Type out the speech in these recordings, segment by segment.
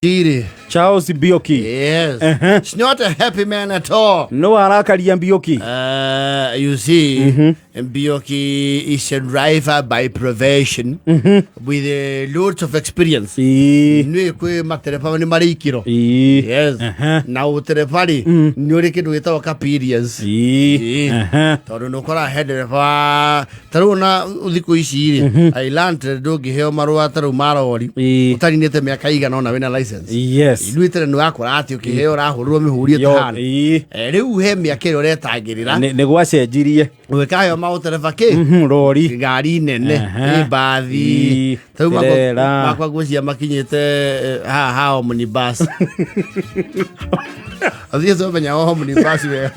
Didi. Charles Mbioki. Yes. Uh-huh. He's not a happy man at all. No arakaria Mbioki. You see, Mbioki is a driver by profession with a lot of experience. Ĩĩ. Nĩ kwĩ matereba nĩ marĩ ikĩro. Ĩĩ. Yes. Uh-huh. Na ũtereba rĩ, nĩ ũrĩ kĩndũ gĩtagwo experience. Ĩĩ. Ĩĩ. Uh-huh. Tondũ nĩ ũkoraga he ndereba ta rĩu ona thikũ ici rĩ, I learned ndũngĩheo marũa ta rĩu ma rori Ĩĩ. ũtaninĩte mĩaka igana ũna wĩna license. Yes. Ithuĩ tene nĩ wakora atĩ ũkĩheo ũrahũrĩrwo mĩhũri Yo, ĩtahana. ĩĩ. Rĩu he mĩaka ĩrĩa ũretangĩrĩra Nĩ gwacenjirie. ũgĩkaheo maũtereba kĩ Rori. ngari nene Aha. ĩ mbathi Ĩ, ta rĩu terera. makwa ngwĩciria makinyĩte haha ha omnibus. Athiĩ tũmenya omnibus wega.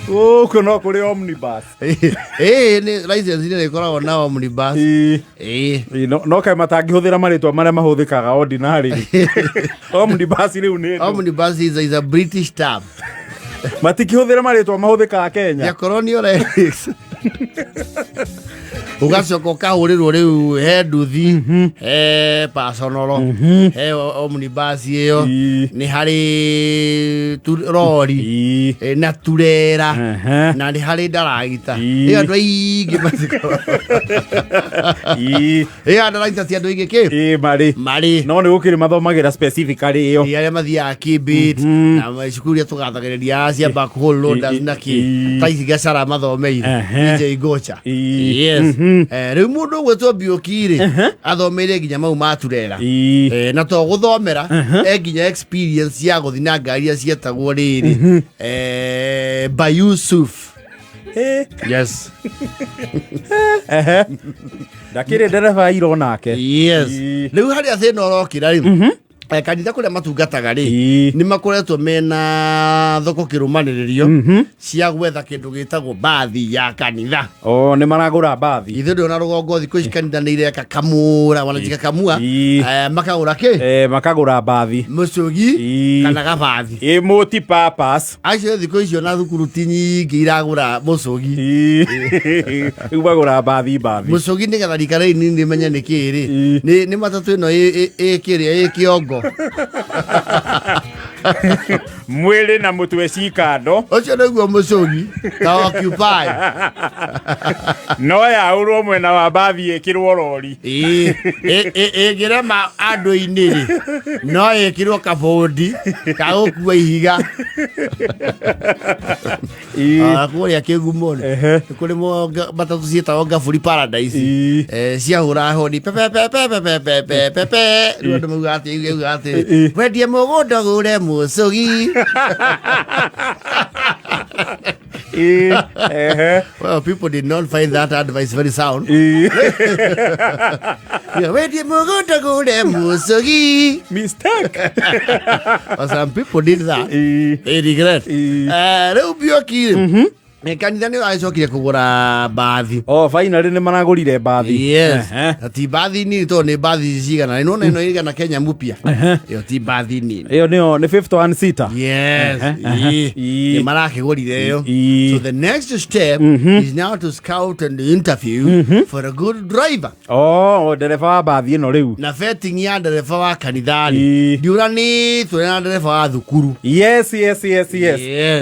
Gũkũ no kũrĩ omnibus. Ĩĩ, nĩ license nĩ ĩkoragwo na omnibus. Ĩĩ. Ĩĩ. Ĩĩ, no kaĩ matangĩhũthĩra marĩtwa marĩa mahũthĩkaga ordinary. Omnibus rĩu nĩ ndũ. Omnibus is a British term. Matikĩhũthĩra marĩtwa mahũthĩkaga Kenya. Ya colonial relics. Ũgacoka ũkahũrĩrwo rĩu he nduthi, he personal, he omnibus ĩyo, Ĩĩ. nĩ harĩ rori, Ĩĩ. na turera, Aha. na nĩ harĩ ndaragita. Ĩĩ. Ĩyo andũ aingĩ matikoragwo. Ĩĩ. Ĩyo ndaragita ti andũ aingĩ kĩ? Ĩĩ marĩ. Marĩ. No nĩ gũkĩrĩ mathomagĩra specifically ĩyo. Ĩ, arĩa mathiaga Kibit na cukuru iria tũgathagĩrĩria cia backhoe loaders na kĩ ta ici Gacara mathomeire Ehe. DJ Gocha. Ĩ. Yes. Rĩu mũndũ ũgwĩtwo Mbioki rĩ, athomeire nginya mau ma turera. Ĩĩ. Na to gũthomera, e nginya experience ya gũthiĩ na ngari iria cietagwo rĩrĩ, Bayusuf. Ĩ. Yes. Ehe. Ndakĩrĩ ndereba iro nake. Yes. Ĩ. Rĩu harĩa thĩna ũrokĩra rĩ, kanitha kũrĩa matungataga rĩ, Ĩ. nĩ makoretwo mena thoko kĩrũmanĩrĩrio cia gwetha kĩndũ gĩtagwo mbathi ya kanitha. O nĩ maragũra mbathi. Ithuĩ ndĩona rũgongo thikũ ici kanitha nĩ ireka kamũra wanajikakamua, Ĩ. makagũra kĩ? Makagũra mbathi. Mũcũgi Ĩ. kana gabathi. Ĩ multi purpose. Acio thikũ icio na thukuru ti nyingĩ iragũra mũcũgi. Ĩ. Rĩu magũra mbathi mbathi. Mũcũgi nĩgetha rika rĩu nini rĩmenye nĩ kĩĩ rĩ, Ĩ. nĩ matatũ ĩno ĩ kĩrĩa ĩ kĩongo. Mwĩrĩ na mũtwe cikando. Ũcio nĩguo mũcũgi ta occupy. No yaũrwo mwena wa mbathi ĩkĩrwo rori. Ĩĩ, ĩngĩrema andũ-inĩ rĩ, no ĩkĩrwo kabũndi ka gũkua ihiga. Ĩ. Kũrĩa kĩgumo rĩ, Ehe. nĩ kũrĩ matatũ ciĩtagwo Ngaburi Paradise. Ĩ. Ciahũra honi pepe pepe pepe pepe pepe, rĩu andũ maugaga atĩ, maugaga atĩ, Ĩ. wendie mũgũnda ũgũre mũcũgi. Ĩ. Ehe. Well, people did not find that advice very sound. Ĩ. Yeah, wendie mũgũnda ũgũre mũcũgi. Mistake. But some people did that. Ĩ. They regret. Ĩ. Rĩu Mbioki rĩ, kanitha nĩ ũragĩcokire kũgũra mbathi. Oh, finally nĩ maragũrire mbathi. Yes. Ehe. Na ti mbathi nini tondũ nĩ mbathi cigana. Nĩ wona ĩno igana Kenya mpya. Ĩyo ti mbathi nini. Ĩyo nĩyo nĩ fifth one seater. Yes. Ehe, ehe. Ĩ. Ĩ. Nĩ marakĩgũrire ĩyo. Ĩ. So the next step is now to scout and interview for a good driver. Oh, ndereba wa mbathi ĩno rĩu. Na vetting ya ndereba wa kanitha rĩ, Ĩ. ndiũranĩtwo na ndereba wa thukuru. Yes. Yes.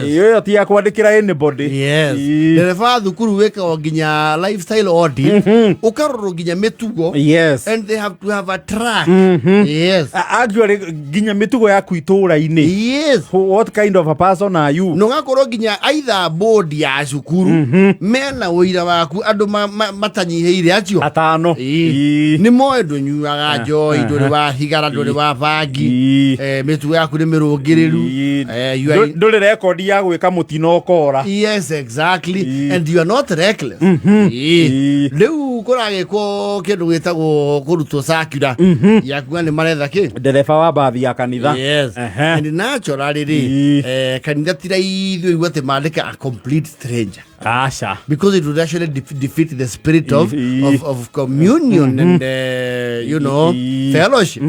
Ĩyo ti ya kwandĩkĩra anybody. Yes. Ĩ. Ndereba wa thukuru wĩkagwo nginya lifestyle audit, ũkarorwo nginya mĩtugo. Yes. And they have to have a track. Yes. Actually nginya mĩtugo yaku itũũra-inĩ. Yes. What kind of a person are you? Na ũgakorwo nginya either board ya cukuru mena ũira waku andũ matanyihĩire acio Atano. Ĩ. Ĩ. Nĩ moĩ ndũnyuaga njohi, ndũrĩ wa thigara, ndũrĩ wa bangi, Ĩ. Mĩtugo yaku nĩ mĩrũngĩrĩru. Ĩ. You are Ndũrĩ rekondi ya gwĩka mũtino ũkora. Yes, exactly. Ĩ. And you are not reckless. Ĩ. Ĩ. Rĩu kũragĩkwo kĩndũ gĩtagwo kũrutwo circular ya kuga nĩ maretha kĩ? Ndereba wa mbathi ya kanitha. Yes. Ehe. And naturally rĩ, Ĩ. Kanitha ti raithi ũigue atĩ mandĩka a complete stranger. Aca. Because it would actually defeat the spirit Ĩ. of communion and fellowship.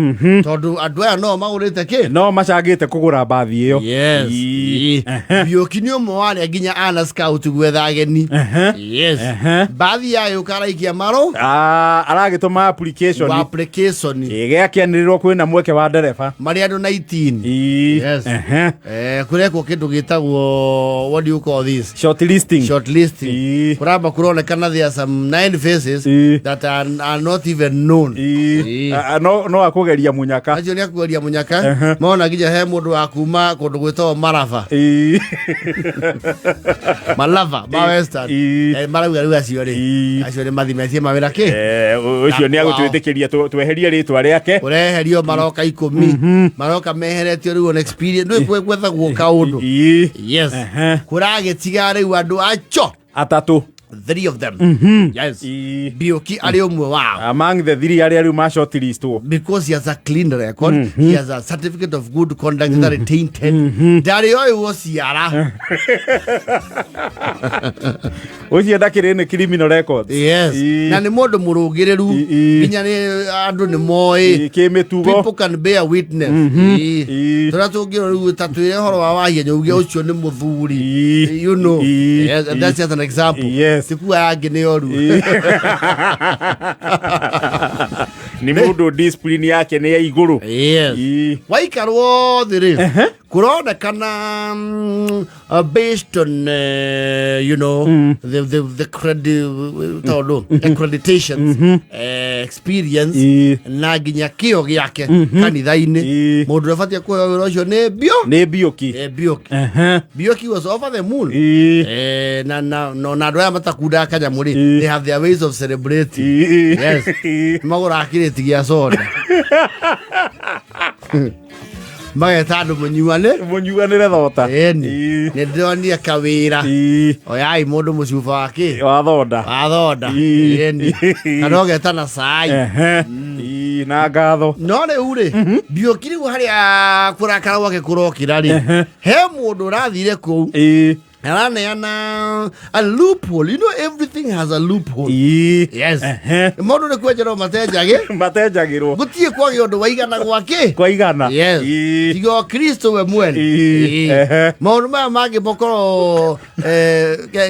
Tondũ andũ aya no magũrĩte kĩ? No macangĩte kũgũra mbathi ĩyo. Yes. Ĩ. Ĩ. Mbioki nĩ ũmwe wa arĩa nginya ana scout gwetha ageni. Ehe. Yes. Ehe. Mbathi yayo karaikia. maro Ah, aragĩtũma application wa application gĩakĩanĩrĩrwo kwĩna mweke wa ndereba. Marĩ andũ 19. Ii. Yes. Ehe. Kurekwo kĩndũ gĩtagwo, what do you call this? Shortlisting. Shortlisting. Ii. Kuramba kuronekana there are some nine faces Ii. that are not even known. Ii. Ii. Ah, ah, no akũgeria munyaka. Acio nĩ akugeria munyaka mona nginya he mũndũ wa kuma kũndũ gwĩtagwo Marava. Ii. Malava ma Western. Ii. Marauga rĩu acio rĩ, Ii. acio nĩ mathimetie mawĩra kĩ. Ũcio nĩ Na kwao. agũtwĩtĩkĩria tweherie rĩtwa rĩake. Ũreherio maroka 10 maroka meheretio rĩu on experience ndũĩ gwethagwo kaũndũ. Ii. Yes. Ehe. Kũragĩtiga rĩu andũ acho Atatũ. Three of them, yes. Ii. Bioki arĩ ũmwe wao. Among the three arĩa rĩu ma shortlistwo. Because he has a clean record, he has a certificate of good conduct that tainted ndarĩ oĩ gũciara. Ũcio ndakĩrĩ nĩ criminal records. Yes. Ii. Na nĩ mũndũ mũrũngĩrĩru. Ii. Nginya nĩ andũ nĩ moĩ. Ii, kĩmĩtugo. People can bear witness. Ii. Ii. Tũrĩa tũngĩrwo rĩu ta twĩre ũhoro wa Wahinya uge ũcio nĩ mũthuri. Ii. You know. Ii. Yes, and that's just an example. Yes. Tikuga yangĩ nĩ oru. Nĩ mũndũ discipline yake nĩ ya igũrũ. Yes. Ii. Waikarwo thĩ rĩ, kũronekana based on the credit, tondũ accreditations, experience Ii. na nginya kĩo gĩake kanitha-inĩ, Ii. mũndũ ũrĩa ũbatiĩ kũheo wĩra ũcio nĩ bio Nĩ Bioki. Bioki. Ehe. Bioki was over the moon. Ii. Na andũ aya matakundaga kanyamũ rĩ, Ii. they have their ways of celebrating. Ii. Yes. Ii. Magũraga kĩrĩti gĩa soda, mageta andũ mũnyuane. Mũnyuanĩre thota. Ĩni. Ii. Nĩ ndĩronire kawĩra. Ii. Oyai mũndũ mũcuba wa kĩ. Wa thonda. Wa thonda. Ii. Ĩni, kana ũgeta na cai. Ehe. Ii, na ngatho. No rĩu rĩ, Bioki rĩu harĩa kũrakara gwake kũrokĩra rĩ, he mũndũ ũrathire kũu Ii. araneana a loophole. You know, everything has a loophole. Ii. Yes. Ehe. Maũndũ nĩ kwenjerwo matenjagĩ. Matenjagĩrwo. Gũtirĩ kwagĩa ũndũ waigana gwakĩ. Kwa igana. Yes. Ii. Tiga o Kristo we mwene. Ii. Ii. Ehe. Maũndũ maya mangĩ mokorwo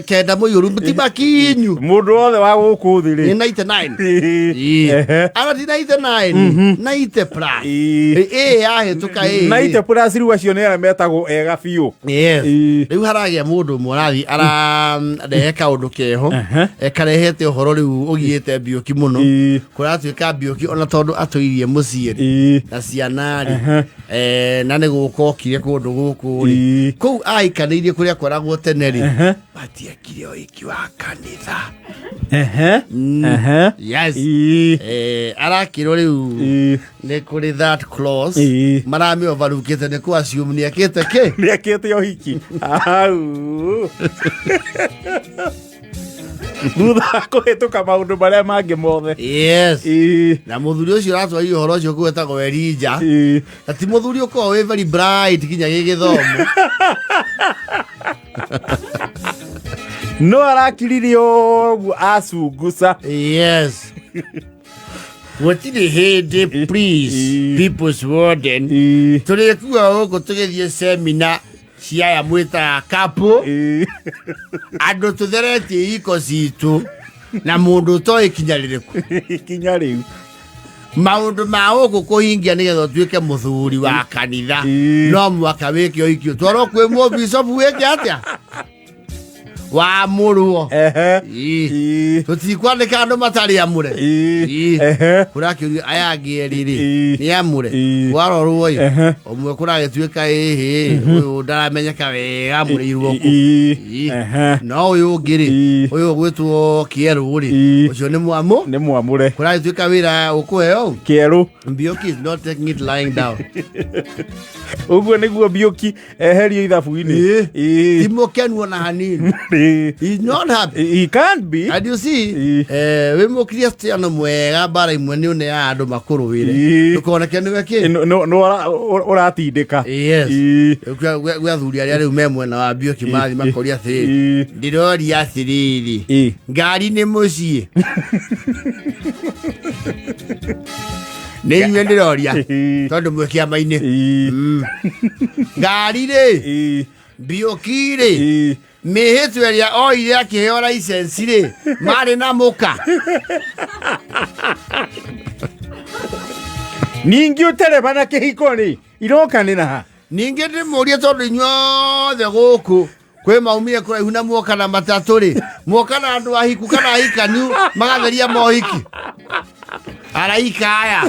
kenda mũiyũru ti makinyu. Mũndũ wothe wa gũkũ thĩ Nĩ rĩ. 99. Ii. Ii. Ehe. Ara ti 99, 90 plus. Ii. Ĩ yahĩtũka ĩ. 90 plus rĩu acio nĩ arĩa metagwo ega biũ. Yes. Ii. Rĩu haragĩa mũndũ ũmwe ũrathiĩ ararehe kaũndũ keho. Ehe. Karehete ũhoro rĩu ũgiĩte Bioki mũno. Ii. Kũratuĩka Bioki ona tondũ atũirie mũciĩ rĩ, Ii. na ciana rĩ, Ehe. na nĩ gũka okire kũndũ gũkũ rĩ, Ii. kũu aikanĩirie kũrĩa kwaragwo tene rĩ, Ehe. matiekire ũhiki wa kanitha. Ehe. Ehe. Yes. Ii. Arakĩrwo rĩu Ii. nĩ kũrĩ that clause Ii. maramĩ overlookĩte nĩ kũ assume nĩ ekĩte kĩ. Nĩ ekĩte ũhiki au thutha wa kũhĩtũka maũndũ marĩa mangĩ mothe. Yes. Ii. Na mũthuri ũcio ũratwarire ũhoro ũcio kũu etagwo Elija. Ii. Na ti mũthuri ũkoragwo wĩ very bright nginya gĩgĩthomo. No arakiririe ũguo acunguca. Yes, gũtirĩ hĩndĩ, please. Ii. People's warden. Ii. Tũrĩkua gũkũ tũgĩthiĩ semina cia aya mwĩtaga kapo. Ii. Andũ tũtheretie iko citũ na mũndũ ũtoĩ ikinya rĩrĩkũ. Ikinya rĩu. Maũndũ ma gũkũ kũhingia nĩgetha ũtuĩke mũthuri wa kanitha, Ii. no mwaka wĩke ũhiki ũtwarwo kwĩ mũbicobu wĩke atĩa wamũrwo. Ehe. Ii. Ii. Tũtikwandĩka andũ matarĩ amũre. Ii. Ii. Ehe. Kũrakĩũrio aya angĩ erĩ rĩ, Ii. nĩ amũre. Ii. Warorwo ĩ, Ehe. ũmwe kũragĩtuĩka ĩhĩ ũyũ ndaramenyeka wega amũrĩirwo kũ. Ii. Ii. Ehe. No ũyũ ũngĩ rĩ, Ii. ũyũ ũgwĩtwo kĩerũ rĩ, Ii. ũcio nĩ mwamũ. Nĩ mwamũre. Kũragĩtuĩka wĩra ũkũheo. Kĩerũ. Mbioki is not taking it lying down. Ũguo nĩguo Bioki eherio ithabu-inĩ. Ii. Ii. Ti mũkenu ona hanini. Ii. He's not happy. He can't be. And you see, Ii. wĩ mũkristiano mwega mbara imwe nĩ ũneaga andũ makũrũĩre. Ii. Ndũkoneke nĩwe kĩ. No ũratindĩka. Yes. Ii. Gwĩ athuri arĩa rĩu me mwena wa Mbioki mathi makoria atĩrĩrĩ, Ii. ndĩroria atĩrĩrĩ, Ii. ngari nĩ mũciĩ nĩ inyuĩ ndĩroria, Ii. tondũ mwĩ kĩama-inĩ. Ii. Ngari rĩ, Ii. Mbioki rĩ, Ii. Mĩhĩtwa ĩrĩa oire akĩheo license rĩ, marĩ na mũka. Ningĩ ũtereba na kĩhiko rĩ irokanĩra ha? Ningĩ ndĩmũrie, tondũ inyuothe gũkũ kwĩ maumire kũraihu na muoka na matatũ rĩ, muoka na andũ ahiku kana ahikaniu magatheria mohiki araika aya?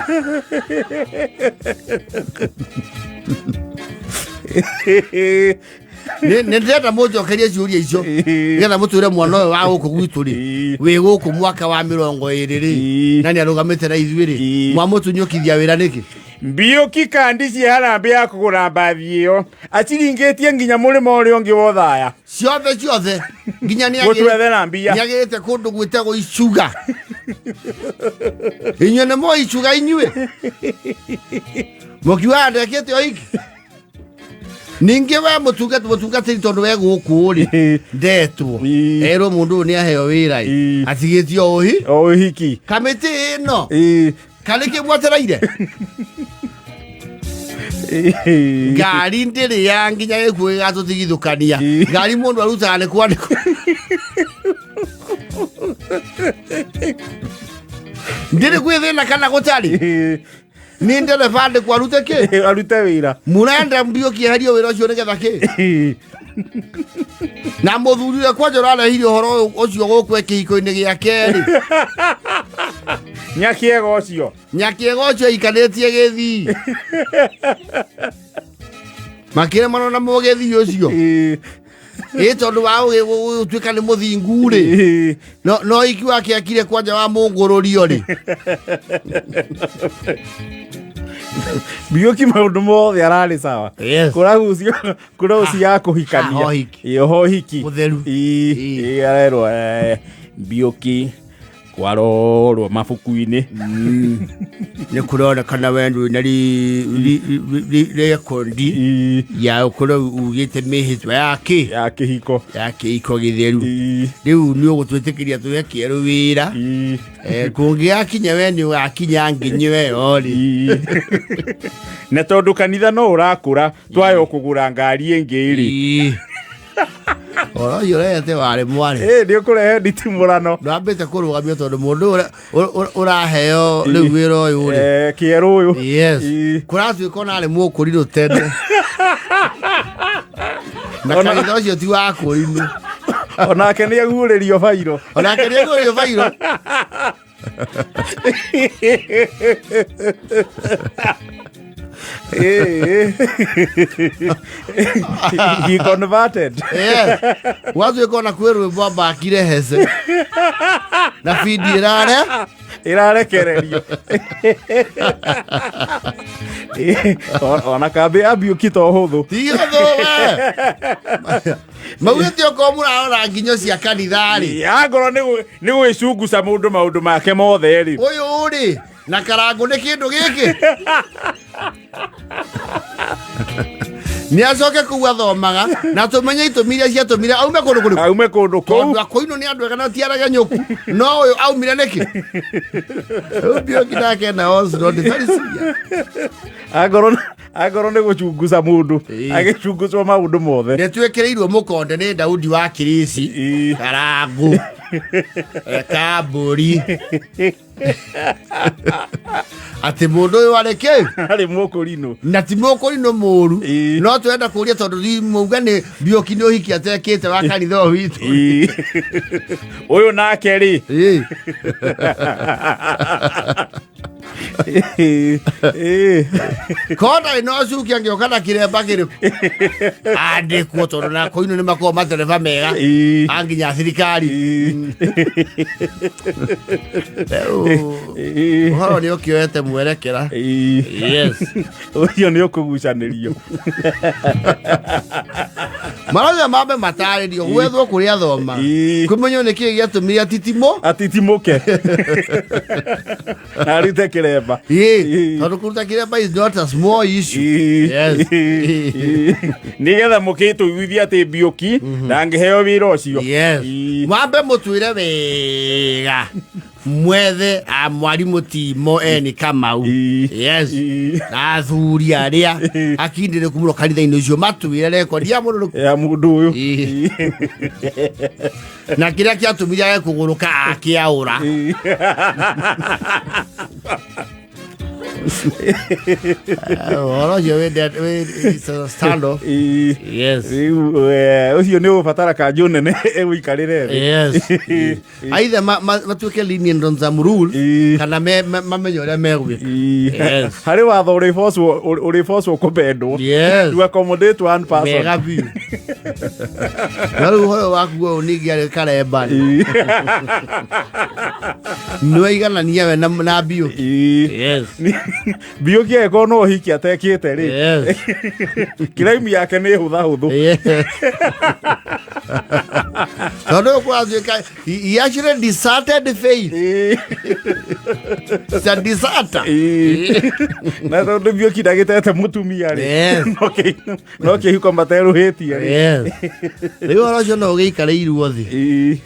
Nĩ ndĩrenda mũnjokerie ciũria icio nĩgetha mũtwĩre mwana ũyũ wa gũkũ gwitũ rĩ, wĩ gũkũ mwaka wa 20 rĩ, na nĩ arũgamĩte na ithuĩ rĩ, mwamũtunyũkithia wĩra nĩkĩ? Mbiũki kandi cia harambĩ ya kũgũra mbathi ĩyo aciringĩtie nginya mũrĩmo ũrĩa ũngĩ wa Othaya. Ciothe ciothe, nginya nĩ gũtwethera mbia. Nĩagĩrĩte kũndũ gwĩtagwo Icuga. Inyuĩ nĩ mo Icuga, inyuĩ mũkiugaga ndekĩte o iki. Ningĩ we mũtungatĩri, tondũ we gũkũ rĩ, ndetwo erwo mũndũ ũyũ nĩ aheo wĩra ĩ, atigĩtio ũhi o ũhiki. Kamĩtĩ ĩno kana kĩ mwetereire ngari ndĩrĩ ya nginya gĩkuũ gĩgatũtigithũkania. Ngari mũndũ arutaga nĩ kwandĩkwo, ndĩrĩ gwĩ thĩna kana gũtarĩ nĩ ndereba andĩkwo arute kĩ? Arute wĩra. Mũrenda Mbiũki eherio wĩra ũcio nĩgetha kĩ? Na mũthuri ũrĩa kwanja ũrarehire ũhoro ũyũ ũcio gũkũ kĩhiko-inĩ gĩa kerĩ. Nyakĩega ũcio. Nyakĩega ũcio aikanĩtie gĩthii, makĩremano na mũgĩthii ũcio, ĩ tondũ wa gũtuĩka nĩ mũthingu rĩ, no iki wake akire kwanja wa mũngũrũrio rĩ. Mbiũki maũndũ mothe ararĩ sawa. Yes. Kũragucio kũragucio ya kũhikania. Ha, ũhiki. Ĩ, oho ũhiki. Mũtheru. Ĩ, ĩ, arerwo Mbiũki kwarorwo mabuku-inĩ. Nĩ kũronekana we ndwĩna rekondi ya ũkorwo ugĩte mĩhĩtwa ya kĩ? Ya kĩhiko. Ya kĩhiko gĩtheru. Rĩu nĩ ũgũtwĩtĩkĩria tũhe kĩerũ wĩra. Kũngĩgakinya we nĩ ũgakinya nginyi we orĩ. Na tondũ kanitha no ũrakũra, twayo kũgũra ngari ĩngĩ rĩ. Ũhoro ũcio ũrehete warĩ mwarĩ. Nĩ ũkũrehe nditimũrano. Ndwambĩte kũrũgamio tondũ mũndũ ũrĩa ũraheo rĩu wĩra ũyũ rĩ, Kĩerũ ũyũ. Yes. Kũratuĩka ona arĩ mũkũrirũ tene na kanitha ũcio ti wa kũrinũ. Onake nĩ aguũrĩrio bairo. Onake nĩ aguũrĩrio bairo. He converted. Yes. Gwatuĩka ona kwĩ rwĩmbo ambakire hece na bindi ĩrare Ĩrarekererio. Ona kambĩ ya Mbiũki to hũthũ. Ti hũthũ we. Maugĩte okorwo mũrarora nginyo cia kanitha rĩ, Angorwo nĩ gwĩcunguca mũndũ maũndũ make mothe rĩ, ũyũ rĩ na karangũ nĩ kĩndũ gĩkĩ nĩ acoke kũu athomaga na tũmenye itũmi iria ciatũmire aume kũndũ kũrĩkũ. Aume kũndũ kũu. Tondũ akũinũ nĩ andũ ega na ti aregenyũku, no ũyũ aumire nĩkĩ? Rĩu Mbiũki nake na Oslo nĩ very serious. Angorwo nĩ gũcunguca mũndũ, agĩcungucwo maũndũ mothe. Nĩ twĩkĩrĩirwo mũkonde nĩ Daudi wa Kirisi. Karangũ, kambũri atĩ mũndũ ũyũ arĩ kĩ? Arĩ mũkũrinũ. Na ti mũkũrinũ mũru. No twenda kũria tondũ mauga nĩ Mbiũki nĩ ũhiki atekĩte wa kanitha ũyũ witũ. Ũyũ nake rĩ. Ko ndarĩ na ũcuki angĩoka na kĩremba kĩrĩkũ andĩkwo, tondũ na kũinũ nĩ makoragwo matereba mega a nginya thirikari. Rĩu ũhoro nĩ ũkĩoete mwerekera. Yes. Ũcio nĩ ũkũgucanĩrio. Marauga mambe matarĩrio gwethwo kũrĩa thoma, kũmenywo nĩ kĩĩ gĩatũmire atitimũ atitimũke na arute kĩremba. Tondũ kũruta kĩremba is not a small issue. Yes. Nĩgetha mũkĩtũiguithia atĩ Mbiũki ndangĩheo wĩra ũcio. Yes. Mwambe mũtwĩre wega. Mwethe a mwarimũ Timo eni Kamau. Yes. Na athuri arĩa akindĩrĩku mũno kanitha-inĩ ũcio matwĩre rekondi ya mũndũ Ya mũndũ ũyũ. Na kĩrĩa kĩatũmire age kũgũrũka akĩaũra. Ũhoro ũcio wĩ it's a stand off. Yes. Rĩu ũcio nĩ ũgũbatara kanjũ nene ĩgũikarĩre thĩ. Yes. Either matuĩke lenient on some rule kana mamenye ũrĩa megwĩka. Yes. Harĩ watho ũrĩbocwo kũbendwo to accommodate one person. Wega biũ. Na rĩu ũhoro waku ũyũ ningĩ arĩ karemba rĩ. Nĩwaiganania we na biũ. Yes. Mbiũki angĩkorwo no ũhiki atekĩte rĩ, kĩraimu yake nĩ hũthahũthũ. Yes. Tondũ kwatuĩka he actually deserted faith. It's a deserter. Na tondũ Mbiũki ndagĩtete mũtumia rĩ, no kĩhiko materũhĩtie rĩ. Yes. Rĩu ũhoro ũcio no ũgĩikarĩirwo thĩ.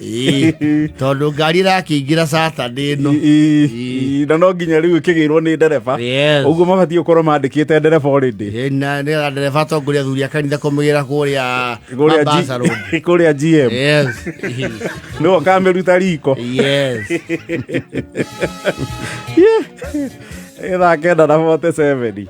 Ĩĩ. Tondũ ngari ĩrakĩingĩra Saturday ĩno. Na no nginya rĩu ĩkĩgĩrwo nĩ ndereba. Ũguo mabatiĩ gũkorwo mandĩkĩte ndereba already. Ĩĩ, na nĩgetha ndereba atongoria athuri a kanitha kũmĩgĩra kũrĩa Kũrĩa Mombasa Road. Kũrĩa GM. Yes. Nĩwe ũkamĩruta riko. Yes. Thaa 9:47.